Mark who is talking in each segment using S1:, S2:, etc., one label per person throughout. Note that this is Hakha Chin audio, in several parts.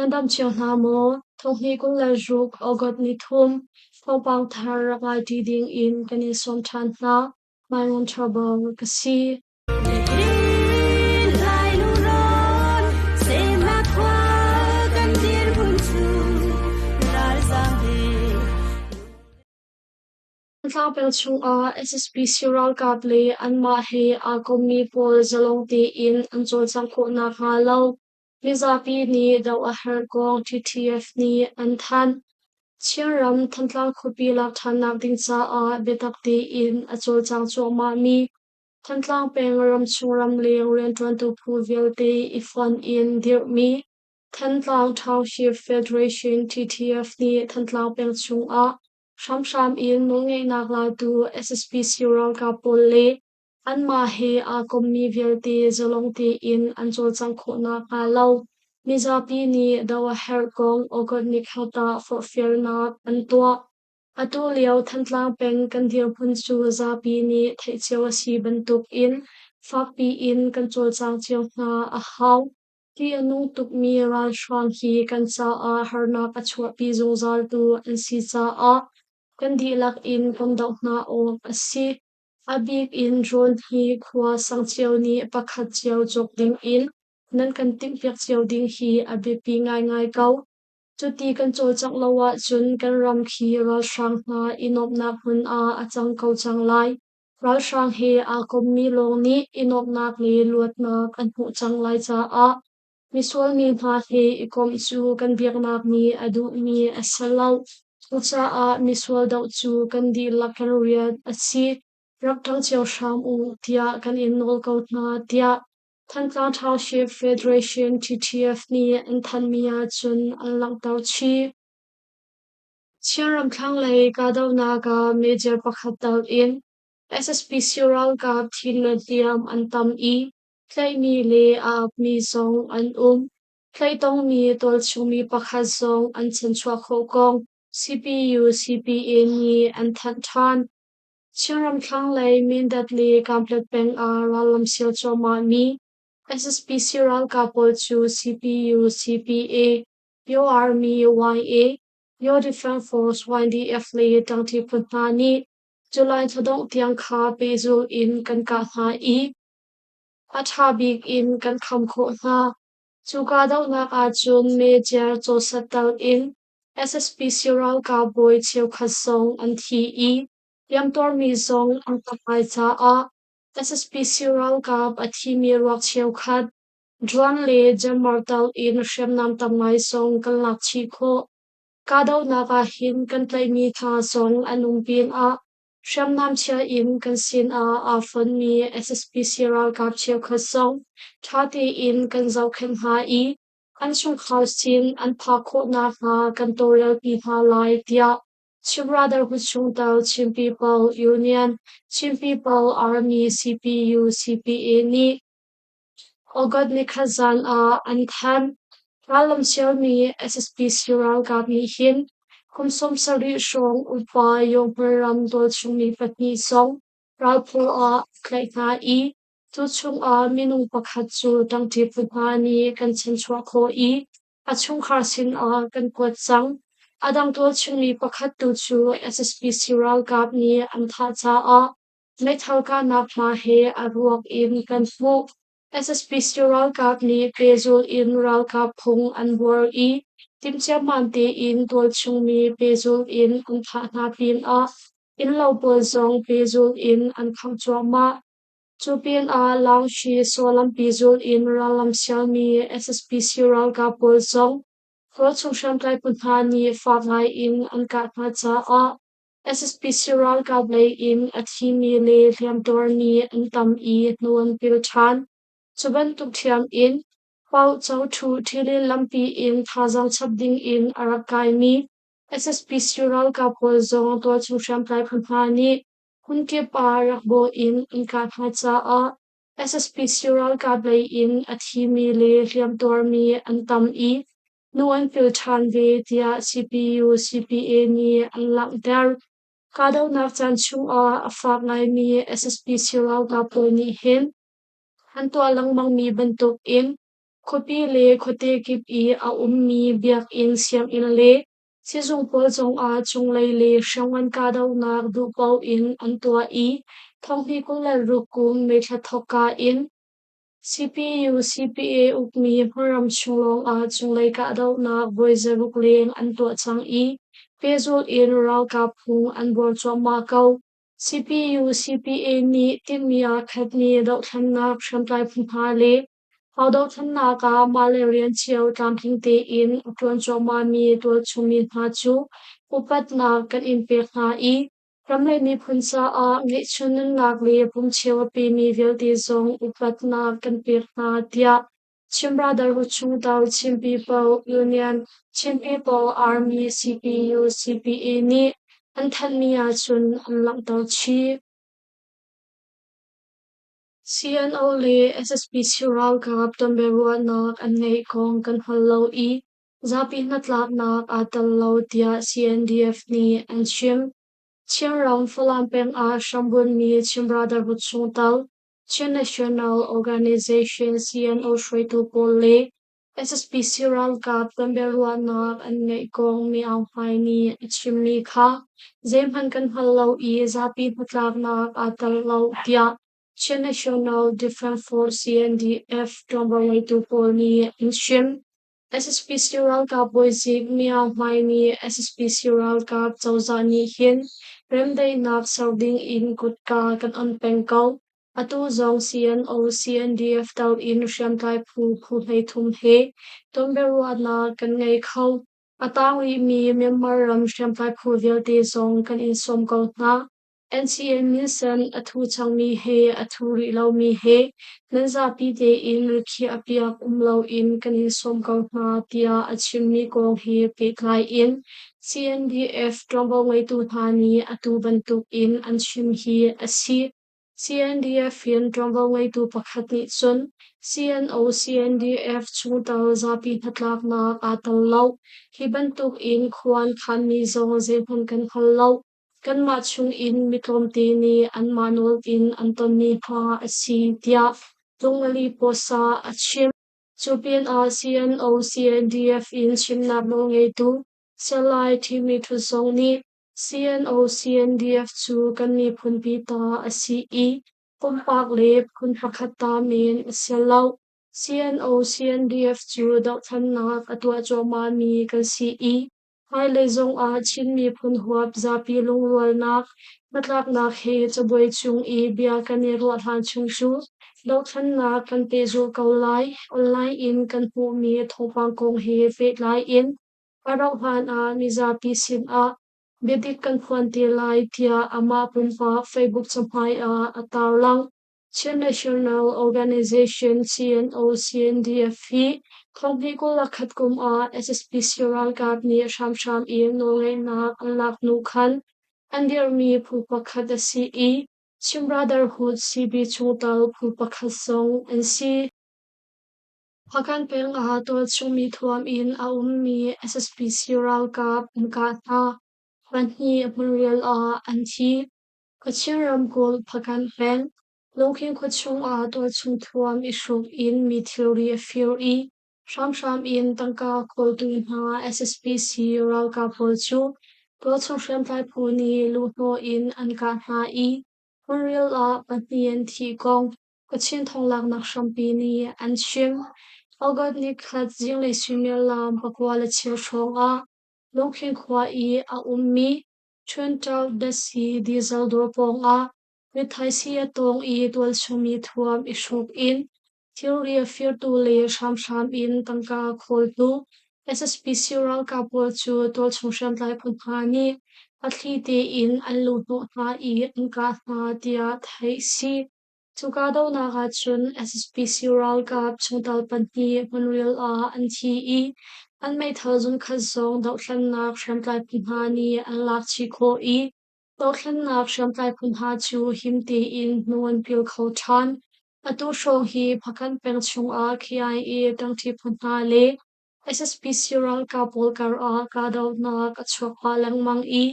S1: Nan dam cio hna maw? Thonghnih 26 August ni thum thawngpang thar rak ngai ṭi ding in kan in sawm ṭhan hna. Maimun Trouble ka si. Thantlang peng chungah SSPC ralkap le anmah he aa kommi pawl zalong tein an cawlcangh khawh nakhnga lo mizapi nih doh a herh kong TTF nih an thanh. Chinram Thantlang khuapi lak ṭhannak ding caah biatak tein a cawlcang cuahmahmi Thantlang peng ramchung ramleng rianṭuantu phu vialte i fonh in dirhmi Thantlang Township Federation TTF nih Thantlang peng chungah hramhram in nawlngeihnak latu SSPC ralkap pawl le anmah he aa kommi vialte zalong tein an cawlcangh khawh nakhnga lo mizapi nih doh a herh kong August nikhat ah forhfialnak an tuah. Atu lio Thantlang peng kan dirhmun cu zapi nih theih cio a si bantukin fakpi in kan cawlcang cio hna a hau. Ṭih a nung tukmi ralhrang hi kan caah harnak a chuahpi zungzaltu an si caah kan dihlak in kan doh hna awk a si. A bik in drone hi khua sang cio nih pakhat cio cawk dingin nan kan timhpiak cio ding hi a biapi ngaingai ko. Cuti kan cawlcangh lo ahcun kan ram khi ralhrang hna i nuamhnak hmun ah a cang ko cang lai. Ralhrang he aa kommi lawng nih i nuamhnak le luatnak an hmuh cang lai caah misual mi hna he i komh cu kan biaknak nih a duhmi a si lo. Cucaah misual doh cu kan dihlak kan rian a si. Rak ṭang cio hram u tiah kan in nawl ko hna tiah Thantlang Township Federation TTF nih an thanhmi ahcun an langhter chih. Chinram thlanglei kahdohnak ah major pakhat tal in SSPC ralkap thin le hliam an tam i tlaihmi le a apmi zong an um. Tlaih tongmi tualchungmi pakhat zong an chanchuah khawh kong CPU CPA nih an thanh ṭhan. Chinram thlanglei Mindat le Kanpetlet peng ah rallam sial cuahmahmi SSPC ralkap pawl cu CPU CPA Pyo Army YA, Pyo Defense Force YDF le ṭangṭi phu hna nih July thla dongh tiang kha pehzulh in kan kah hna i a ṭha bik in kan kham khawh hna. Cu kahdohnak ahcun Major Cawsat tal in SSPC ralkap bawi cheukhat zong an thi i hliamtuarmi zong an tam ngai caah SSPC ralkap a thimi ruak cheukhat Drone le jammer tal in hriamnam tam ngai zong kan lak chih khawh. Kahdohnak ah hin kan tlaihmi hna zong an um pinah hriamnam chia in kan sinah aa fonmi SSPC ralkap cheukhat zong ṭha tein kan zohkhenh hna i an chungkhar sin an phak khawh nakhnga kan tawlrelpi hna lai tiah Chin Brotherhood chungtel Chin People Union, Chin People Army CPU CPA nih August nikhat zan ah an thanh. Rallam sialmi SSPC ralkap nih hin kum 70 hrawng upa Yonghmar ram tualchungmi pahnih zong ralphaw ah tlaih hna i cu chungah minung pakhat cu ṭangṭi phu hna nih kan chanchuah khawh i a chungkhar sinah kan kuat cang. A dang tualchungmi pakhat tu cu SSPC ralkap nih an thah caah meithal kahnak hma he a ruak in kan hmuh. SSPC ralkap nih pehzulh in ralkap phung an buar i timhciammam tein tualchungmi pehzulh in an thah hna pinah innlo pawl zong pehzulh in an khangh cuahmah. Cu pinah Laungshi Sualampi zulh in rallam sialmi SSPC ralkap pawl zong tualchung hriamtlai phu hna nih faak ngai in an kah hna caah SSPC ralkap lei in a thimi le hliamtuarmi an tam i hnu an pil ṭhan. Cu bantuk ṭhiam in Pau Cho Ṭhu Ṭhilin lampi in thazaang chap ding in a rak kaimi SSPC ralkap pawl zong tualchung hriamtlai phu hna nih hmunkip ah rak bawh in an kah hna caah SSPC ralkap lei in a thimi le hliamtuarmi an tam i nu an pil ṭhan ve tiah CPU CPA nih an langhter. Kahdohnak caan chungah a fak ngaimi SSPC ralkap pawl nih hin an tuah lengmangmi bantukin. Khuapi le khuate kip i a ummi biakinn, sianginn le sizung pawl zongah cunglei le hriamngan kahdohnak duhpaoh in an tuah i thonghnih 26 kum May thla thawkka in CPU-CPA ukmi hmunram chung lawngah cunglei kahdohnak voi 600 leng an tuah cang i pehzulh in ralkap phung an buar cuahmah ko. CPU-CPA nih tinhmi aa khatmi dohthlennak hriamtlai phu hna le Hau-dohthlennak ah mah le rian cio tlamtling tein a ṭuan cuahmahmi tualchungmi hna cu upatnak kan in pek hna i ram le miphun caah ngeihchun nunnak le pumcheu a pemi vialte zong upatnak kan pek hna, tiah Chin Brotherhood chungtel Chin People Union Chin People Army CPU-CPA nih an thanhmi ahcun an langhter chih. CNO le SSPC ralkap tonbiaruahnak an ngeih kong kan hngal lo i zapi hnatlaknak aa tel lo tiah CNDF nih an chim. Chinram Falam peng ah hrambunhmi Chin Brotherhood chungtel Chin National Organization CNO hruaitu pawl le SSPC ralkap tonbiaruahnak an ngeih kong Mi Aung Hlaing nih a chimmi kha zeihmanh kan hngal lo i zapi hnatlaknak aa tel lo tiah Chin National Defense Force CNDF ṭuanvo ngeitu pawl nih an chim. SSPC ralkap bawizik Mi Aung Hlaing nih SSPC ralkap cozah nih hin remdaihnak ser ding in kutka kan on peng ko. Atu zong CNO-CNDF tel in hriamtlai phu phu 33 he tonbiaruahnak kan ngei kho. A tang rihmi Myanmar ram hriamtlai phu vialte zong kan in sawm ko hna. NCA minsen a thu cangmi he a thu rih lomi he nan zapi tein rikhiah piak um loin kan in sawm ko hna tiah a chimmi kong he pehtlai in CNDF ṭuanvo ngeitu hna nih atu bantuk in an chim hi a si. CNDF in ṭuanvo ngeitu pakhat nih cun CNO-CNDF chungtel zapi hnatlaknak aa tel lo. Hi bantuk in khuan khanmi zong zeihmanh kan hngal lo. Kanmah chung in mi tlawmte nih anmah nawl in an tonmi hna a si, tiah Lungali Post ah a chim. Cu pinah CNO-CNDF in chimnak nawlngeitu Salai Thimi Htut zong nih CNO-CNDF cu kan miphunpi ta a si i pumpak le phun pakhat ta men a si lo. CNO-CNDF cu dohthlennak a tuah cuahmahmi kan si i hmailei zongah Chin miphun huap zapi lungrualnak, hnatlaknak he cabuai cung i bia kan i ruah hlan chung cu dohthlennak kan pehzulh ko lai. Online in kan hmuhmi thawngpang kong he pehtlai in A rauhhlan ah mizapi sinah biadik kan phuan te lai tiah amah pumpak Facebook cahmai ah a tarlang. Chin National Organization CNO-CNDF hi 2021 kum ah SSPC ralkap nih hramhram in nawlngeihnak an lak hnu khan an dirhmi phu pakhat a si i Chin Brotherhood CB chungtel phu pakhat zong an si. Hpakant peng ah tualchung mi thuam in a ummi SSPC ralkap an kah hna. Pahnih hmunrial ah an thi. Kachin ramkulh Hpakant peng, Lungkhing khuachung ah tualchung thuam i hruk in mi thilri a fir i hramhram in tangka kawltu hna SSPC ralkap pawl cu tualchung hriamtlai phu nih luhhnawh in an kah hna i hmunrial ah pahnih an thih kong Kachin thonglaknak hrampi nih an chim. August nikhat zinglei suimilam 9:15 hrawng ah Lungkhing khua i a ummi Ṭhunṭauh datsi diesel dawr pawngah rithaisii a tawng i tualchungmi thuam i hruk in thilri a firtu le hramhram in tangka khawltu SSPC ralkap pawl cu tualchung hriamtlai phu hna nih a thli tein an luhhnawh hna i an kah hna tiah theih a si. Cu kahdohnak ahcun SSPC ralkap chungtel pahnih hmunrial ah an thi i an meithal zunkhat zong dohthlennak hriamtlai phu hna nih an lak chih khawh i dohthlennak hriamtlai phu hna cu him tein hnu an pil kho ṭhan. Atu hrawng hi Hpakant peng chungah KIA ṭangṭi phu hna le SSPC ralkap pawl karah kahdohnak a chuak pah lengmang i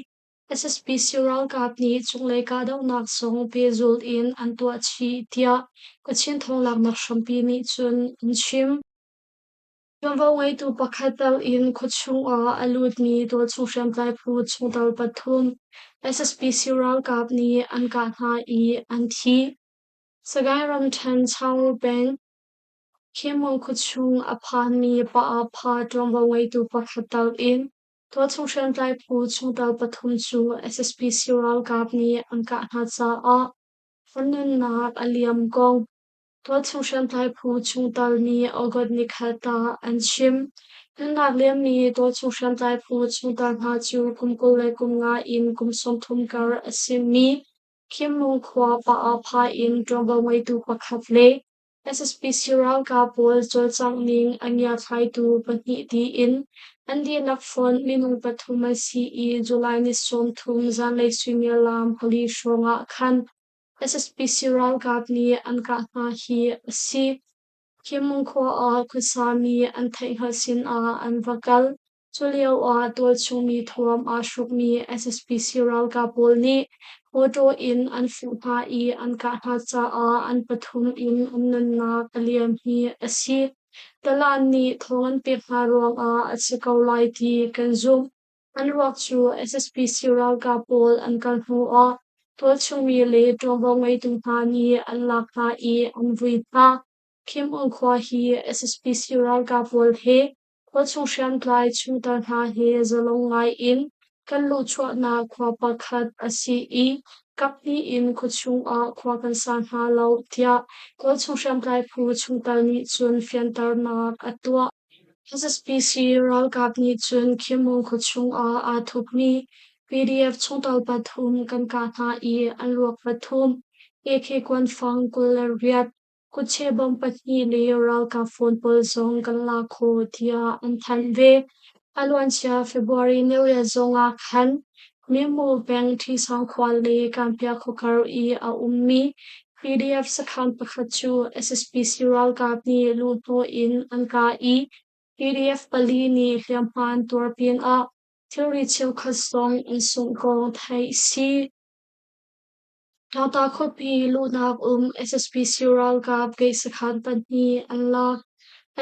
S1: SSPC ralkap nih cunglei kahdohnak zong pehzulh in an tuah chih tiah Kachin thawnglaknak hrampi nih cun an chim. Ṭuanvo ngeitu pakhat tal in khuachung ah a lutmi tualchung hriamtlai phu chungtel pathum SSPC ralkap nih an kah hna i an thi. Sagaing ramṭhen Chaung peng Khimung khuachung a phanmi Pa-ah-pha ṭuanvo ngeitu pakhat tal in tualchung hriamtlai phu chungtel pathum cu SSPC ralkap nih an kah hna caah an nunnak a liam kong tualchung hriamtlai phu chungtel nih August nikhat ah an chim. Nunnak liammi tualchung hriamtlai phu chungtel hna cu kum 25 in kum 30 kar a simi Khimung khua Pa-ah-pha in ṭuanvo ngeitu pakhat le SSPC ralkap pawl cawlcangh ning a ngiathlaitu pahnih tiin an dihlak fonh minung pathum an si i July ni 30 zanlei suimilam 4 hrawng ah khan SSPC ralkap nih an kah hna hi a si. Khimung khua ah khuasami an theihhngalh sinah an va kal. Culio ah tualchung mi thuam aa hrukmi SSPC ralkap pawl nih mawṭaw in an fuh hna i an kah hna caah an pathum in an nunnak a liam hi a si. Dalan nih thawng an pek hna ruangah a si ko lai ti kan zumh. An ruak cu SSPC ralkap pawl an kal hnuah tualchung mi le ṭuanvo ngeitu hna nih an lak hna i an vui hna. Khim-ung khua hi SSPC ralkap pawl he khuachung hriamtlai chungtel hna he zalong ngai in kan luhchuahnak khua pakhat a si i kaphnih in khuachung ah khua kan sa hna lo tiah khuachung hriamtlai phu chungtel nih cun fianternak a tuah. SSPC ralkap nih cun Khimung khuachung ah aa thupmi PDF chungtel pathum kan kah hna i an ruak pathum AK kuanfang 28, kutche bomb pahnih le ralkap phone pawl zong kan la khawh tiah an thanh ve. A luancia February niriat zong ah khan Mimu peng Ṭhisang khua le Kanpia khuakar i a ummi PDF sakhan pakhat cu SSPC ralkap nih luhhnawh in an kah i PDF pali nih hliamhma an tuar pinah thilri cheukhat zong an sungh kong theih si. Tlangta khuapi luhnak um SSPC ralkap gate sakhan pahnih an lak.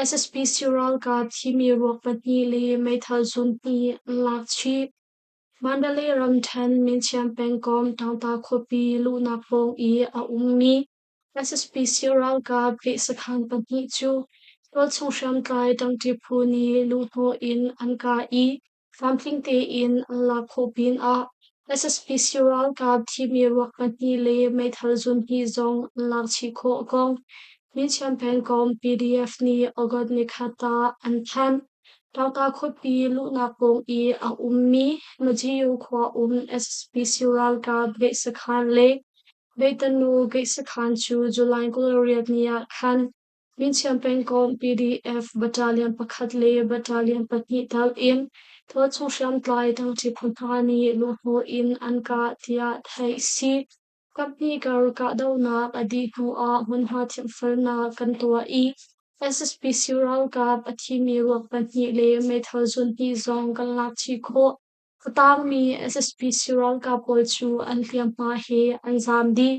S1: SSPC ralkap thimi ruak pahnih le meithal zun hnih an lak chih. Mandalay ramṭhen Minchiam pengkomh Tlangta khuapi luhnak pawng i a ummi SSPC ralkap gate sakhan pahnih cu tualchung hriamtlai ṭangṭi phu nih luhhnawh in an kah i tlamtling tein an lak khawh pinah SSPC ralkap thimi ruak pahnih le meithal zun hnih zong an lak chih khawh kong Minchiam pengkomh PDF nih August nikhat ah an thanh. Tlangta khuapi luhnak pawng i a ummi Majiyu khua um SSPC ralkap gate sakhan le Beitanu gate sakhan cu July 28 ni ah khan Minchiam pengkomh PDF battalion pakhat le battalion pahnih tal in tualchung hriamtlai ṭangṭi phu hna nih luhhnawh in an kah tiah theih si. Kaphnih kar kahdohnak a dih hnuah hmunhma thianhfelnak kan tuah i SSPC ralkap a thimi ruak pahnih le meithal zun hnih zong kan lak chih khawh. A tangmi SSPC ralkap pawl cu an hliamhma he an zaam dih.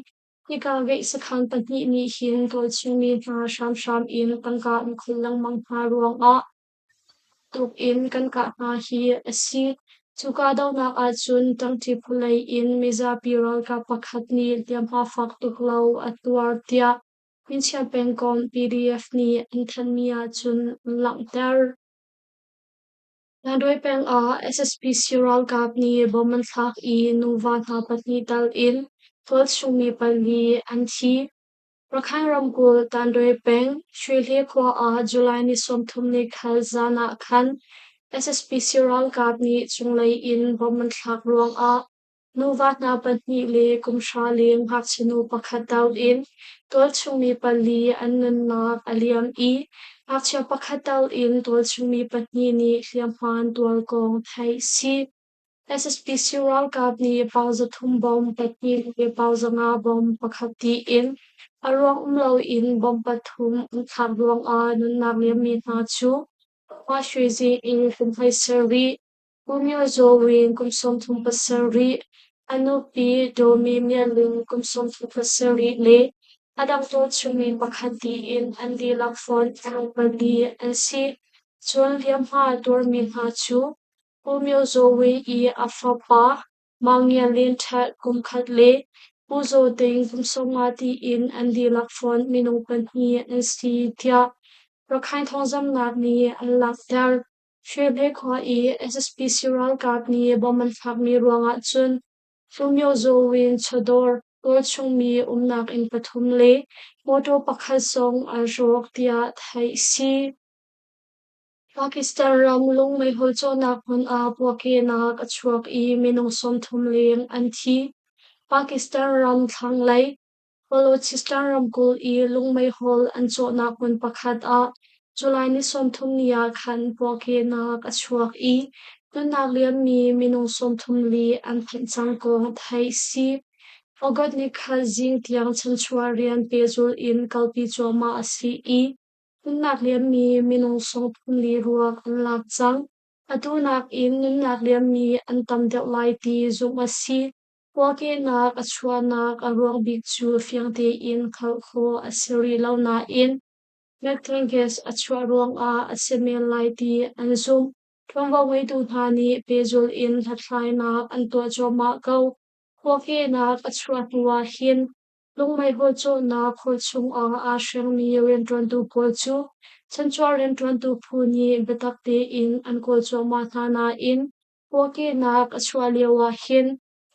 S1: Hika gate sakhan pahnih nih hin tualchungmi hna hramhram in tangka an khul lengmang hna ruangah tuk in kan kah hna hi a si. Cu kahdohnak ahcun ṭangṭi phulei in mizapi ralkap pakhat nih hliamhma fak tuk lo a tuar tiah Minchia pengkomh PDF nih an thanhmi ahcun an langhter. Tanduai peng ah SSPC ralkap nih bomb an thlak i nuva hna pahnih tal in tualchungmi pali an thi. Rakhine ramkulh Tanduai peng Shwehle khua ah July ni 30 ni khat zan ah khan SSPC ralkap nih cunglei in bomb an thlak ruangah nuva hna pahnih le kum hra leng ngakchia nu pakhat tal in tualchungmi pali an nunnak a liam i ngakchia pakhat tal in tualchungmi pahnih nih hliamhma an tuar kong theih si. SSPC ralkap nih pau 300 bomb pahnih le pau 500 bomb pakhat tiin a ruang um loin bomb pathum an thlak ruangah nunnak liammi hna cu Mah Shwe Zee in kum 17, Pu Myo Zaw Win kum 37, a nupi Daw Mi Myat Lin kum 37 le a dang tualchungmi pakhat tiin an dihlak fonh minung pali an si. Cun hliamhma tuarmi hna cu Pu Myo Zaw Win i a fapa Mang Ngia Lin Ṭhet kum khat le Pu Zaw Ting kum 50 tiin an dihlak fonh minung pahnih an si, tiah Rakhine thawngzamhnak nih an langhter. Hriamhei khua i SSPC ralkap nih bomb an thlakmi ruangah cun Pu Myo Zaw Win chawdawr tualchungmi umnak inn pathum le mawṭaw pakhat zong an rawk tiah theih a si. Pakistan ram lungmeihol cawhnak hmun ah puakehnak a chuak i minung 30 leng an thi. Pakistan ram thlanglei Balochistan ramkulh i lungmeihol an cawhnak hmun pakhat ah July ni 30 ni ah khan puakehnak a chuak i nunnak liammi minung 34 an phanh cang kong theih a si. August ni khat zing tiang chanchuah rian pehzulh in kalpi cuahmah a si i nunnak liammi minung 34 ruak an lak cang. Atu nakin nunnak liammi an tam deuh lai ti zumh a si. Puakehnak a chuahnak a ruang bik cu fiang tein hngalh khawh a si rih lo nain methane gas a chuah ruangah a si men lai ti an zumh. Ṭuanvo ngeitu hna nih pehzulh in hlathlainak an tuah cuahmah ko. Puakehnak a chuah hnu ah hin lungmeihol cawhnak hall chungah aa hrengmi rianṭuantu pawl cu chanchuah rianṭuantu phu nih biatak tein an kawl cuahmah hna nain puakehnak a chuah lio ah hin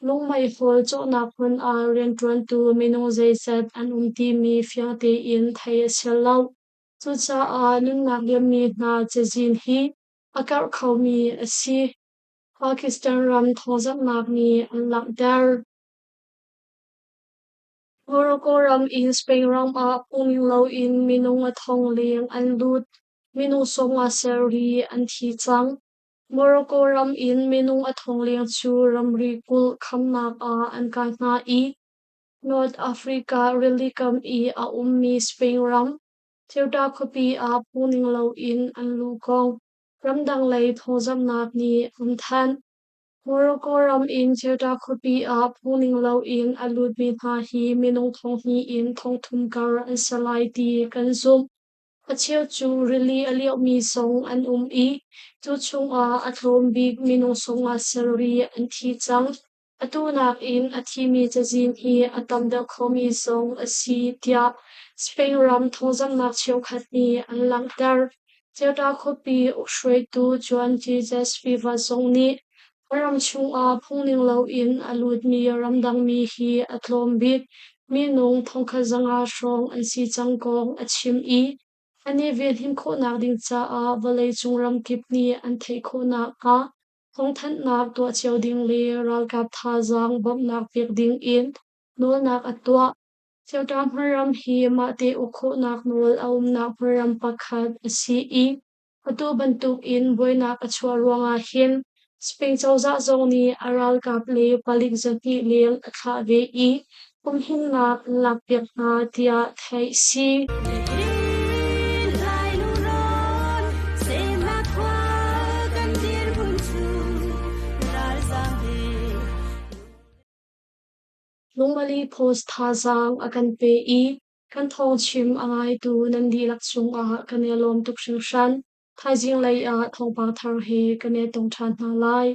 S1: lungmeihol cawhnak hmun ah rianṭuantu minung zeizat an um timi fiang tein theih a si lo. Cucaah nunnak liammi hna cazin hi a karh khomi a si. Pakistan ram thawngzamhnak nih an langhter. Morocco ram in Spain ram ah phungning loin minung a thong leng an lut. Minung 50 sarih an thi cang. Morocco ram in minung a thong leng cu ramri kulh khamnak ah an kai hna i North Africa rilikam i a ummi Spain ram Ceuta khuapi ah phungning loin an luh kong ramdang lei thawngzamhnak nih an thanh. Morocco ram in Ceuta khuapi ah phungning loin a lutmi hna hi minung 2000 in 3000 kar an si lai ti kan zumh. A cheu cu rili a liohmi zong an um i cu chungah a tlawm bik minung 50 sarih an thi cang. Atu nakin a thimi cazin hi a tam deuh khomi zong a si, tiah Spain ram thawngzamhnak cheukhat nih an langhter. Ceuta khuapi ukhruaitu Juan Jesus Vivas zong nih a ram chungah phungning loin a lutmi ramdangmi hi a tlawm bik minung 1500 hrawng an si cang kong a chim i an i venhim khawhnak ding caah vawleicung ramkip nih an theih khawh nakhnga thawngthanhnak tuah cio ding le ralkap thazaang bawmhnak pek ding in nawlnak a tuah. Ceuta hmunram hi mahte uk khawhnak nawl a umnak hmunram pakhat a si i atu bantukin buainak a chuah ruangah hin Spain cozah zong nih a ralkap le palik 200 leng a thlah ve i humhimnak an lakpiak hna tiah theih si. Lungmali Post thazaang a kan pe i kan thawngchim a ngaitu nan dihlak cungah kan i lawm tuk hringhran. Thaizing lei ah thawngpang thar he kan i tong ṭhan hna lai.